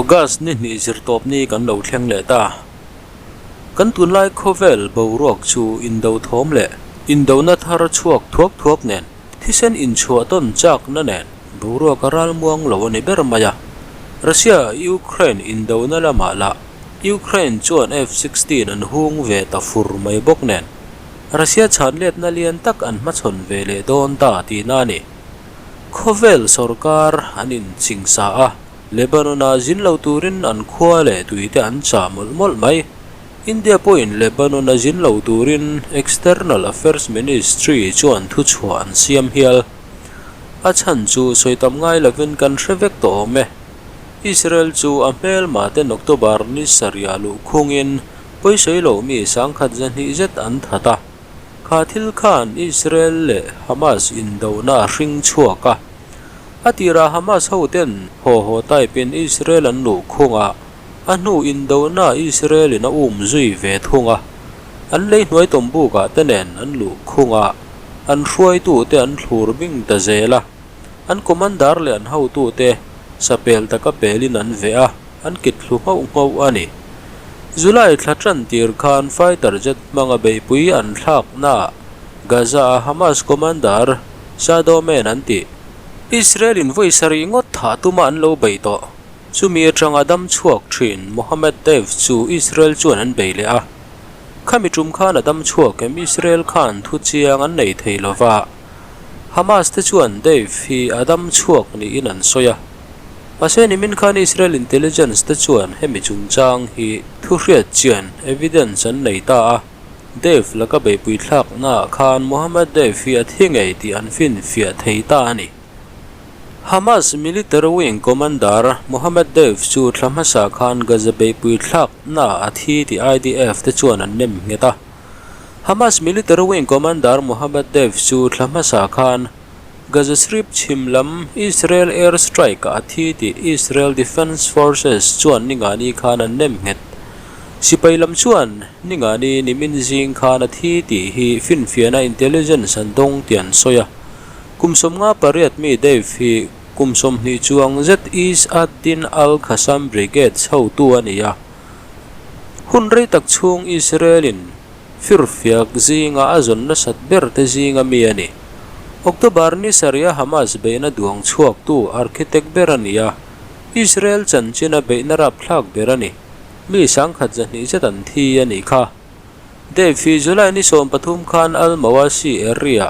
August ni hnih zirtawpni kan lo thleng leh ta. Kan tunlai khawvel boruak chu indo thawm leh indona thar chhuak thuak thuak nen, thisen inchhuah tawn chakna nen boruak a ralmuang lo a ni ber mai a. Russia Ukraine indona lamah lah Ukraine chuan F-sixteen an hung ve ta fur mai bawk nen, Russia chhanletna lian tak an hmachhawn ve leh dawn ta tihna a ni. Khawvel sorkar an inchingsa a, Lebanon-ah zin lo turin an khua leh tuite an chah mawlh mawlh mai. India pawhin Lebanon-a zin lo turin External Affairs Ministry chuan thuchhuah an siam hial. A chhan chu sawi tam ngai lovin kan hre vek tawh awm e. Israel chu a hmelma ten October ni sarih luh khungin pawisawi lo mi sangkhat zahnih zet an that a. Kha thil khan Israel leh Hamas indohna a hring chhuak a. A tirah Hamas hoten haw haw type in Israel an luh khung a, a hnu indohna Israel in a um zui ve thung a. An lei hnuai tawmbukah te nen an luh khung a, an hruaitute an thlur bing ta zel a. An commander leh an hotute sapel taka pelin an veh a, an kit thlu nghauh nghauh a ni. July thla tan tir khan fighter jet hmanga beihpui an thlaknaah Gaza-a Hamas commander Shadow Man an tih. Israel-in vawi sarih ngawt thah tuma an lo bei tawh. Chumi atanga dam chhuak thin Mohammed Deif chu Israel chuan an bei leh a. Khami tum khan a dam chhuak em Israel khan thu chiang an nei thei lova. Hamas te chuan Deif hi a dam chhuak niin an sawi a. Mahse nimin khan Israel intelligence te chuan hemi chungchang hi thu hriat chian, evidence, an nei ta a. Deif laka beihpui thlaknaah khan Mohammed Deif hi a thi ngei tih an finfiah thei ta a ni. Hamas military wing commander Mohammed Deif chu thla hmasa khan Gaza beihpui thlaknaah a thi tih IDF te chuan an nem nghet a. Hamas military wing commander Mohammed Deif chu thla hmasa khan Gaza Strip chhim lam Israel air strike ah a thi tih Israel Defense Forces chuan ningani khan an nem nghet. Sipai lam chuan ningani nimin zing khan a thi tih hi finfiahna intelligence an dawng tih an sawi a. Kum 58 mi Deif hi kum 20 chuang zet Izz ad-Din al-Qassam Brigades hotu a ni a. Hun rei tak chhung Israel-in firfiak zinga a zawn nasat ber te zinga mi a ni. October ni sarih a Hamas beihna duang chhuaktu architect ber a ni a, Israel chanchina beihna rapthlak ber a ni. Mi sangkhat 200 zet an thi a nih kha. Deif hi July ni 13 khan Al-Mawasi area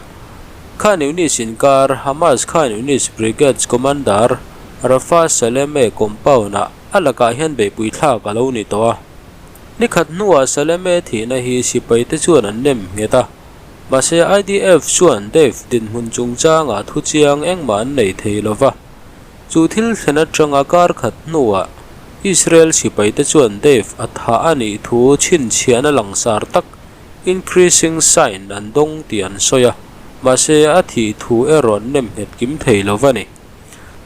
Khan Younis inkar Hamas Khan Younis Brigades commander Rafa Saleme compound-ah a lakah hian beihpui thlak a lo ni tawh a. Ni khat hnuah Saleme thihna hi sipaite chuan an nem nghet a, mahse IDF chuan Deif dinhmun chungchangah thu chiang engmah an nei thei lo va. Chu thil thlen atanga kar khat hnuah Israel sipaite chuan Deif a thah a nih thu chhinchhiahna langsar tak increasing sign an dawng tih an sawi a, mahse a thih thu erawh an nem nghet kim thei lo va ni.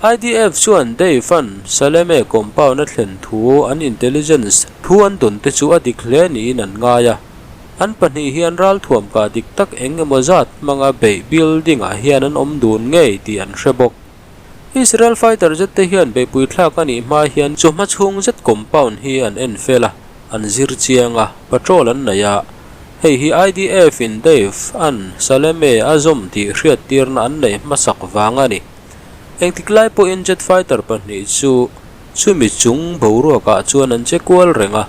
IDF chuan Deifan Saleme compound a thlen thu an intelligence thu an dawn te chu a dik hle niin an ngai a. An pahnih hian ralthuam kah dik tak eng emaw zat hmanga beih building ah hian an awm dun ngei tih an hre bawk. Israel fighter jet te hian beihpui thlak a nih hma hian chawhma chhung zet compound hi an en fel a, an zir chiang a, patrol an nei a. Hei hi IDF in Deif an Saleme a zawm tih hriattirna an neih hmasak vang a ni. Engtik lai pawhin jet fighter pahnih chu chumi chung boruakah chuan an che kual reng a,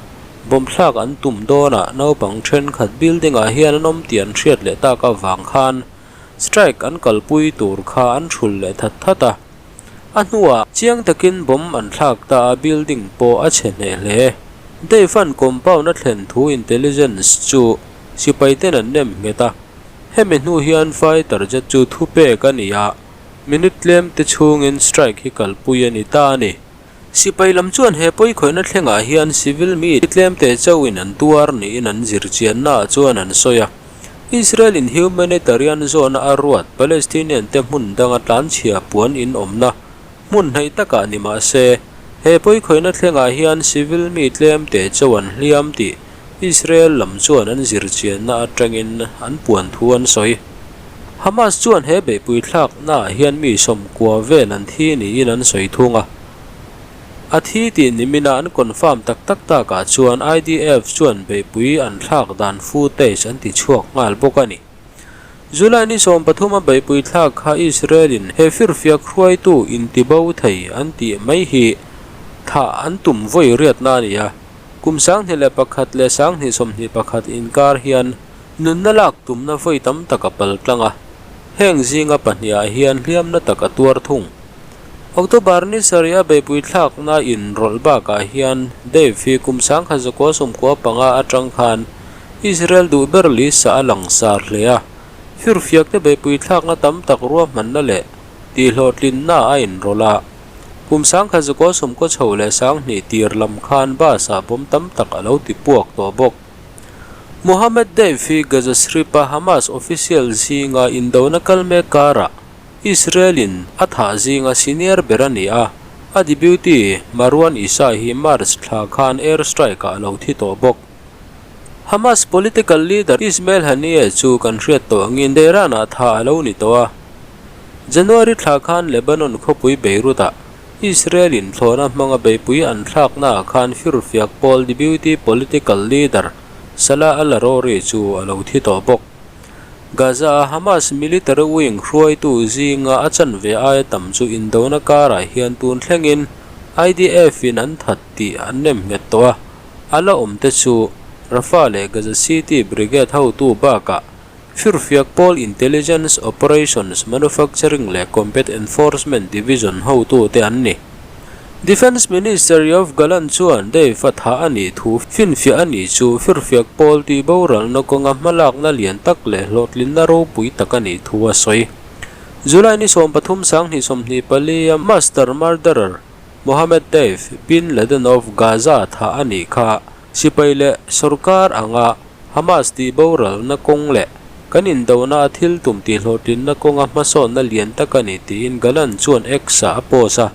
bomb thlak an tum dawnah naupang thenkhat building ah hian an awm tih an hriat leh tak avang khan strike an kalpui tur kha an thul leh that that a. A hnuah chiang takin bomb an thlak ta a, building pawh a chhe hneh hle. Deifan compound a thlen thu intelligence chu sipai ten an nem nghet a. Hemi hnu hian fighter jet chu thupek a ni a, minute tlem te chhungin strike hi kalpui a ni ta a ni. Sipai lam chuan he pawikhawihna thlengah hian civil mi tlem te chauhin an tuar niin an zirchiannaah chuan an sawi a. Israel in humanitarian zone a ruat Palestinian te hmun danga tlanchhia puan in awmna hmun hnaih takah ni mah se, he pawikhawihna thlengah hian civil mi tlem te chauh an hliam tih Israel lam chuan an zirchianna atangin an puan thu an sawi. Hamas chuan he beihpui thlaknaah hian mi 90 vel an thi niin an sawi thung a. A thi tih nimina an confirm tak tak takah chuan IDF chuan beihpui an thlak dan footage an ti chhuak nghal bawk a ni. July ni 13 a beihpui thlak kha Israel-in he firfiak hruaitu intibo thei an tih mai hi thah an tum vawi riatna a ni a. Kum 2001 leh 2021 inkar hian nunna lak tumna vawi tam tak a pal tlang a, heng zinga pahnihah hian hliamna tak a tuar thung. October ni sarih a beihpui thlakna inrawlh bakah hian Dave hi kum 1995 atang khan Israel duh ber lisa a langsar hle a, firfiakte beihpui thlakna tam tak ruahmanna leh tihhlawhtlinna a inrawlh a. Kum 1990 chho leh 2000 tir lam khan bus-ah bawm tam tak a lo ti puak tawh bawk. Mohammed Deif hi Gaza Strip-a Hamas official zinga indona kal mek karah Israel-in a thah zinga senior ber a ni a, a deputy Marwan Issa hi March thla khan air strike-ah a lo thi tawh bawk. Hamas political leader Ismail Haniyeh chu kan hriat tawh angin Tehran-ah thah a lo ni tawh a. January thla khan Lebanon khawpui Beirut-ah Israel-in thlawhna hmanga beihpui an thlaknaah khan firfiak pawl deputy political leader Salah al-Arouri chu a lo thi tawh bawk. Gaza-a Hamas military wing hruaitu zinga a chanve aia tam chu indona karah hian tun thlengin IDF-in an that tih an nem nghet tawh a, a la awmte chu Rafah leh Gaza City Brigade hotu bakah Firfiak pawl Intelligence, Operations, Manufacturing leh Combat Enforcement Division hotute an ni. Defence Minister Yoav Gallant chuan Dave a thah a nih thu finfiah a nih chu firfiak pawl tih boralna kawnga hmalakna lian tak leh hlawhtlinna ropui tak a nih thu a sawi. July ni 13 2024 a Master Murderer Mohammed Deif bin Laden of Gaza thah a nih kha sipai leh sorkar anga Hamas tih boralna kawng leh kan indona a thil tum tih hlawhtlinna kawnga hmasawnna lian tak a ni tiin Gallant chuan X-ah a post a.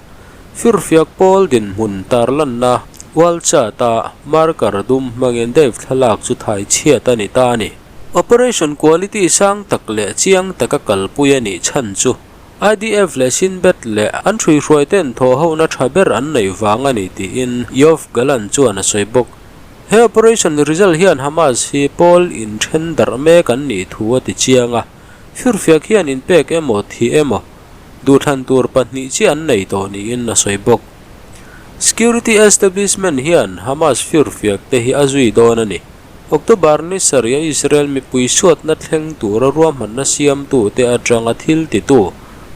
Firfiak pawl dinhmun tarlanna wall chart-a marker dum hmangin Dave thlalak chu thai chhiat a ni ta a ni. Operation quality sang tak leh chiang taka kalpui a nih chhan chu IDF leh Shin Bet leh an hruihruaite'n thawhhona tha ber an neih vang a ni tiin Yoav Gallant chuan a sawi bawk. He operation result hian Hamas hi pawl inthen darh mek an nih thu a ti chiang a, firfiak hian inpek emaw thih emaw duhthlan tur pahnih chiah an nei tawh niin a sawi bawk. Security establishment hian Hamas firfiak te hi a zui dawn a ni. October ni sarih a Israel mipui suatna thleng tura ruahmanna siamtute atanga thil titu,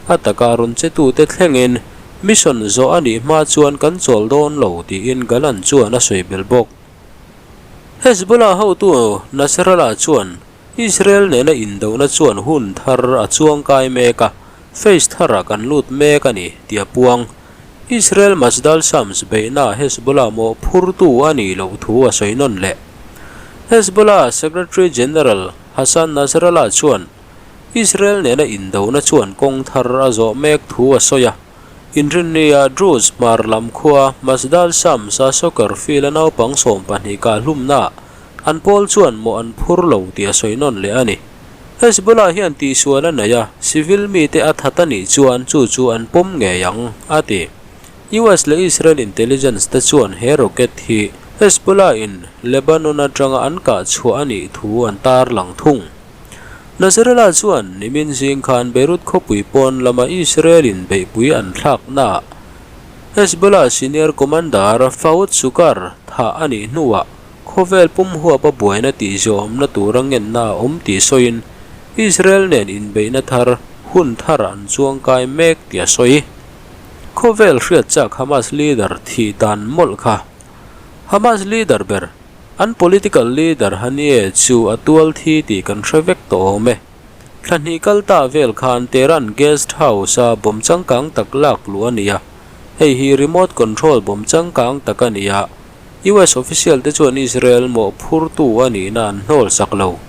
a taka rawn chetute thlengin Mission zawh a nih hma chuan kan chawl dawn lo tiin Gallant chuan a sawi belh bawk. Hezbollah hotu Nasrallah chuan Israel nena indona chuan hun thar a chuangkai mek a, phase tharah kan lut mek a ni tih a puang. Israel Majdal Shams beihnaah Hezbollah mawhphurtu a nih loh thu a sawi nawn leh. Hezbollah Secretary General Hassan Nasrallah chuan Israel nena indona chuan kawng thar a zawh mek thu a sawi a. Inrinnia Druze hmar lam khua Majdal Shams-a soccer field-a naupang 12 kah hlumnaah an pawl chuan mawh an phur lo tih a sawi nawn leh a ni. Hezbollah hian tihsual a nei a, civil mite a that a nih chuan chu chu an pawm ngei ang, a ti. US leh Israel intelligence te chuan he rocket hi Hezbollah-in Lebanon atanga an kah chhuah a nih thu an tarlang thung. Nasrallah chuan nimin zing khan Beirut khawpui pawn lama Israel-in beihpui an thlaknaah Hezbollah senior commander Fouad Shukar thah a nih hnuah khawvel pum huapa buaina tihzawmna tura ngenna a awm tih sawiin Israel nen inbeihna thar hun thar an chuangkai mek tih a sawi. Khawvel hriat chak Hamas leader thih dan mawlh kha Hamas leader ber An political leader Haniyeh chu a tual thi tih kan hre vek tawh awm e. Thla hnih kal ta vel khan Tehran guest house-a bomb changkang tak lak luh a ni a, hei hi remote control bomb changkang tak a ni a, US official te chuan Israel mawhphurtu a nihna an hnawl sak lo.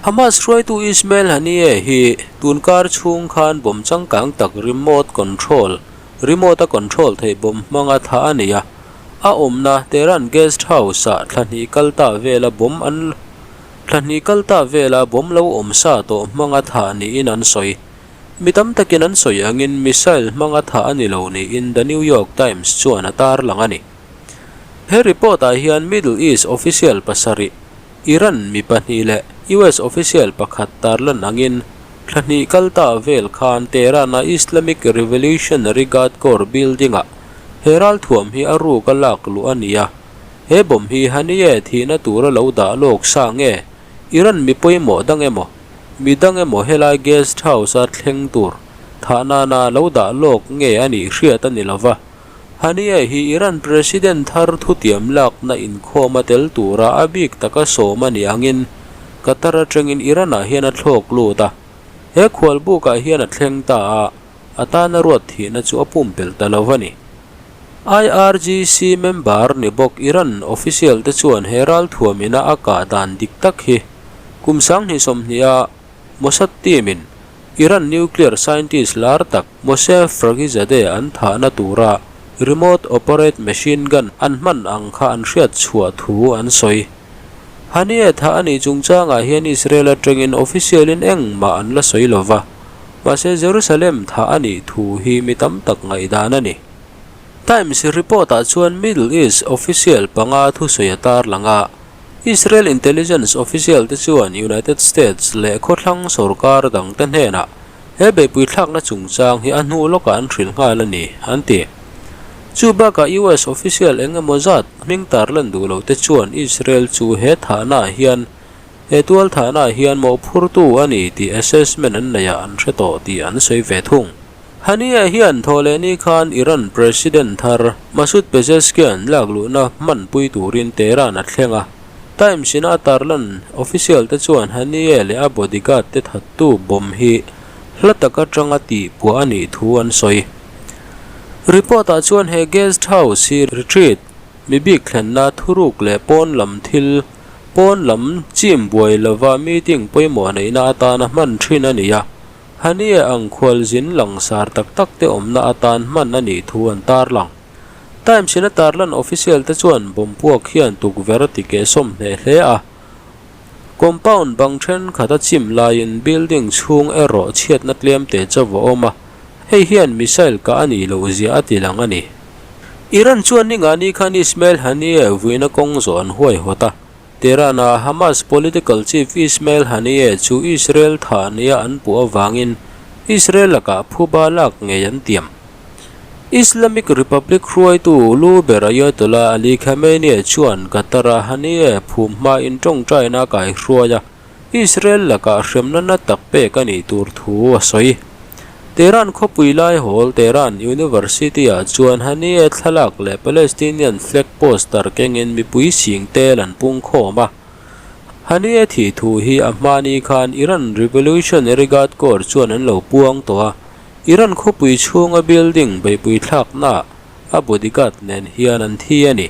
Hamas hruaitu Ismail Haniyeh hi tunkar chhung khan bomb changkang tak remote control, remote-a control theih bomb hmanga thah a ni a, A awmna Tehran Guest House-ah thla hnih kal ta vela bomb an thla hnih kal ta vela bomb lo awm sa tawh hmanga thah niin an sawi. Mi tam takin an sawi angin missile hmanga thah a ni lo niin The New York Times chuan a tarlang a ni. He report-ah hian Middle East official pasarih, Iran mi pahnih leh US official pakhat tarlan angin thla hnih kal ta vel khan Tehran-a Islamic Revolutionary Guard Corps building-ah he ralthuam hi a ruk a lak luh a ni a. He bomb hi Haniyeh thihna tura lo dah lawk sa nge Iran mi pawimawh dang emaw, mi dang emaw helai guest house-a thleng tur thah nana lo dah lawk nge a nih hriat a ni lo va. Haniyeh hi Iran President thar thutiam lakna inkhawm a tel tura a bik taka sawm a nih angin Qatar atangin Iran-ah hian a thlawk lut a. He khualbukah hian a thleng ta a, a tana ruat thihna chu a pumpelh ta lo a ni. IRGC member ni bawk Iran official te chuan he ralthuam ina a kah dan dik tak hi kum 2020 a Mossad team in Iran nuclear scientist lar tak Moshe Faghizadeh an thahna tura remote operate machine gun an hman ang kha an hriat chhuah thu an sawi. Haniyeh thah a nih chungchangah hian Israel atangin official in engmah an la sawi lova, mahse Jerusalem thah a nih thu hi mi tam tak ngaihdan a ni. Times report-ah chuan Middle East official panga thusawi a tarlang a, Israel intelligence official te chuan United States leh khawthlang sorkar dangte hnenah he beihpui thlakna chungchang hi a hnu lawkah an hrilh nghal a ni, an ti. Chu bakah US official eng emaw zat hming tarlan duh loh te chuan Israel chu he thahnaah hian he tual thahnaah hian mawhphurtu a ni tih assessment an neihah an hre tawh tih an sawi ve thung. Haniyeh hian thawhlehni khan Iran President thar Masoud Pezeshkian lak luhna hmanpui turin Tehran a thleng a. Times ina a tarlan official te chuan Haniyeh leh a bodyguard te thattu bomb hi hla tak atanga tih puah a nih thu an sawi. Report ah chuan he guest house hi retreat, mi bik thlenna thuruk leh pawn lam thil, pawn lam chim buai lova meeting pawimawh neihna atana hman thin a ni a. Haniyeh ang khualzin langsar tak tak te awmna atan hman a nih thu an tarlang. Times in a tarlan official te chuan bomb puak hian tukverh a ti keh sawm hneh hle a. Compound bang thenkhat a chim laiin building chhung erawh chhiatna tlem te chauh a awm a, hei hian missile kah a nih loh zia a ti lang a ni. Iran chuan ningani khan Ismail Haniyeh vuina kawng zawh an huaihawt a. Tehran-a Hamas political chief Ismail Haniyeh chu Israel thah nia an puh avangin Israel lakah phuba lak ngei an tiam. Islamic Republic hruaitu lu ber Ayatollah Ali Khamenei chuan Qatar-a Haniyeh phum hmain tawngtaina a kaihruai a, Israel lakah hremna na tak pek a nih tur thu a sawi. Tehran khawpui lai hawl Tehran University-ah chuan Haniyeh thlalak leh Palestinian flag poster kengin mipui sing tel an pung khawm a. Haniyeh thih thu hi a hmani khan Iran Revolutionary Guard Corps chuan an lo puang tawh a, Iran khawpui chhunga building beihpui thlaknaah a bodyguard nen hian an thi a ni.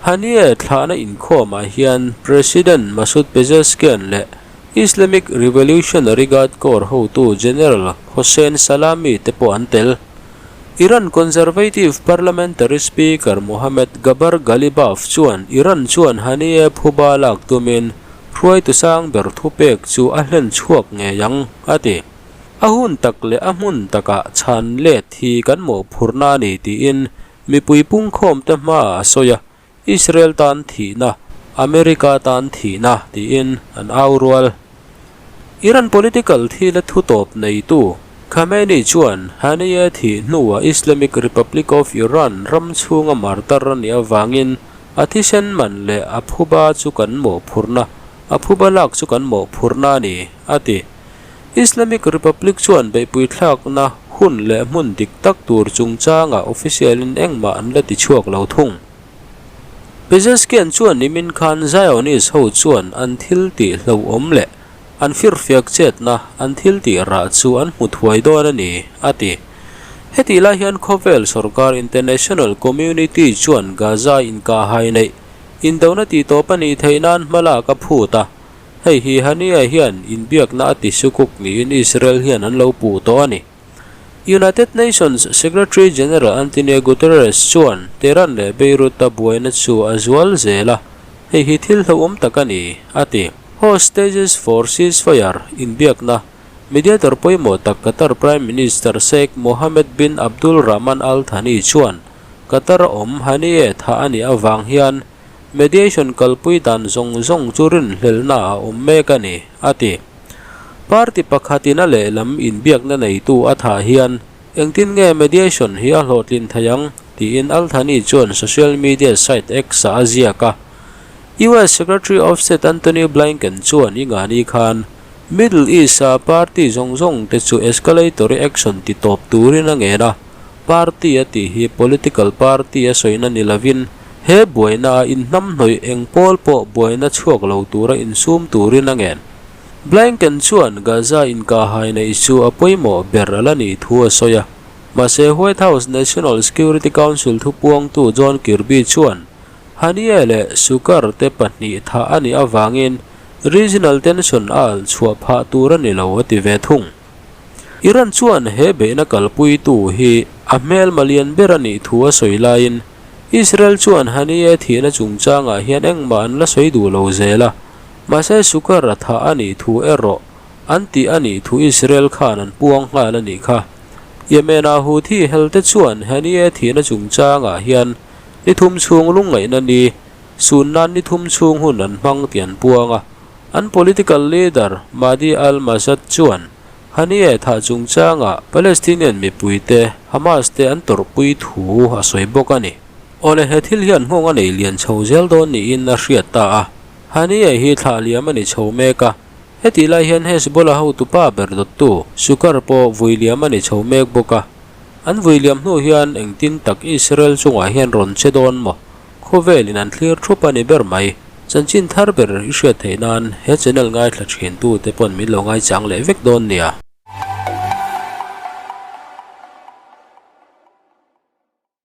Haniyeh thlahna inkhawmah hian President Masoud Pezeshkian leh Islamic Revolutionary Guard Corps hotu General Hossein Salami te pawh an tel. Iran Conservative Parliamentary Speaker Mohammad Ghabar Ghalibaf chuan Iran chuan Haniyeh phuba lak tumin hruaitu sang ber thupek chu a hlen chhuak ngei ang, a ti. A hun tak leh a hmun takah chhan let hi kan mawhphurhna a ni tiin mipui pungkhawmte hmaah a sawi a, Israel tan thihna, America tan thihna tiin an au rual. Iran political thila thutawp neitu Khamenei chuan Haniyeh thih hnuah Islamic Republic of Iran ram chhunga martar a nih avangin a thisen man leh a phuba chu kan mawhphurhna, a phuba lak chu kan mawhphurhna a ni, a ti. Islamic Republic chuan beihpui thlakna hun leh hmun dik tak tur chungchangah official-in engmah an la ti chhuak lo thung. Pezeshkian chuan nimin khan Zionist ho chuan an thil tih hlauhawm leh an firfiak chetna an thil tih rah chu an hmu thuai dawn a ni, a ti. Hetih lai hian khawvel sorkar international community chuan Gaza inkahhai neih indona tihtawp a nih theih nan hmalak a phut a. Hei hi Haniyeh hian inbiakna a ti sukuk niin Israel hian an lo puh tawh a ni. United Nations Secretary General Antonio Guterres chuan Tehran leh Beirut-a buaina chu a zual zel a, hei hi thil hlauhawm tak a ni, a ti. Hostages for Ceasefire inbiakna. Mediator pawimawh tak Qatar Prime Minister Sheikh Mohammed bin Abdul Rahman Al Thani chuan Qatar-a awm Haniyeh thah a nih avang hian mediation kalpui dan zawng zawng chu rinhlelhna a awm mek a ni, a ti. Party pakhatin a lehlam inbiakna neitu a thah hian engtin nge mediation hi a hlawhtlin thei ang tiin Al Thani chuan social media site X-ah a ziak a. US Secretary of State Antony Blinken chuan i ngani khan Middle East-a party zawng zawng te chu escalatory action ti tawp turin a ngen a, party a tih hi political party a sawina ni lovin he buaina a inhnamhnawih eng pawl pawh buaina chhuak lo tura insum turin a ngen. Blinken chuan Gaza inkahhai neih chu a pawimawh ber a la nih thu a sawi a, mahse White House National Security Council thupuangtu John Kirby chuan Haniyeh leh Sukar te pahnih thah a nih avangin Regional tension a alh chhuah phah tur a ni lo a ti ve thung. Iran chuan he beihna kalpuitu hi a hmelma lian ber a nih thu a sawi laiin Israel chuan Haniyeh thihna chungchangah hian engmah an la sawi duh lo zel a, mahse Sukar a thah a nih thu erawh an tih a nih thu Israel khan an puang nghal a nih kha. Yemen-a Houthi helte chuan Haniyeh thihna chungchangah hian ni thum chhung lungngaihna ni Sun nan ni thum chhung hun an hmang tih an puang a, an political leader Mahdi al-Masad chuan Haniyeh thah chungchangah Palestinian mipuite Hamas te an tawrhpui thu a sawi bawk a ni. Awle he thil hian nghawng a nei lian chho zel dawn niin a hriat ta a, Haniyeh hi thlah liam a ni chho mek a, hetih lai hian Hezbollah hotupa ber dawttu Shukr pawh vui liam a ni chho mek bawk a, an vui liam hnu hian engtin tak Israel chungah hian rawn che dawn maw? Khawvelin an thlir thup a ni ber mai. Chanchin thar ber i hriat theih nan he channel ngaithla thin tu te pawn min lo ngaichang leh vek dawn nia.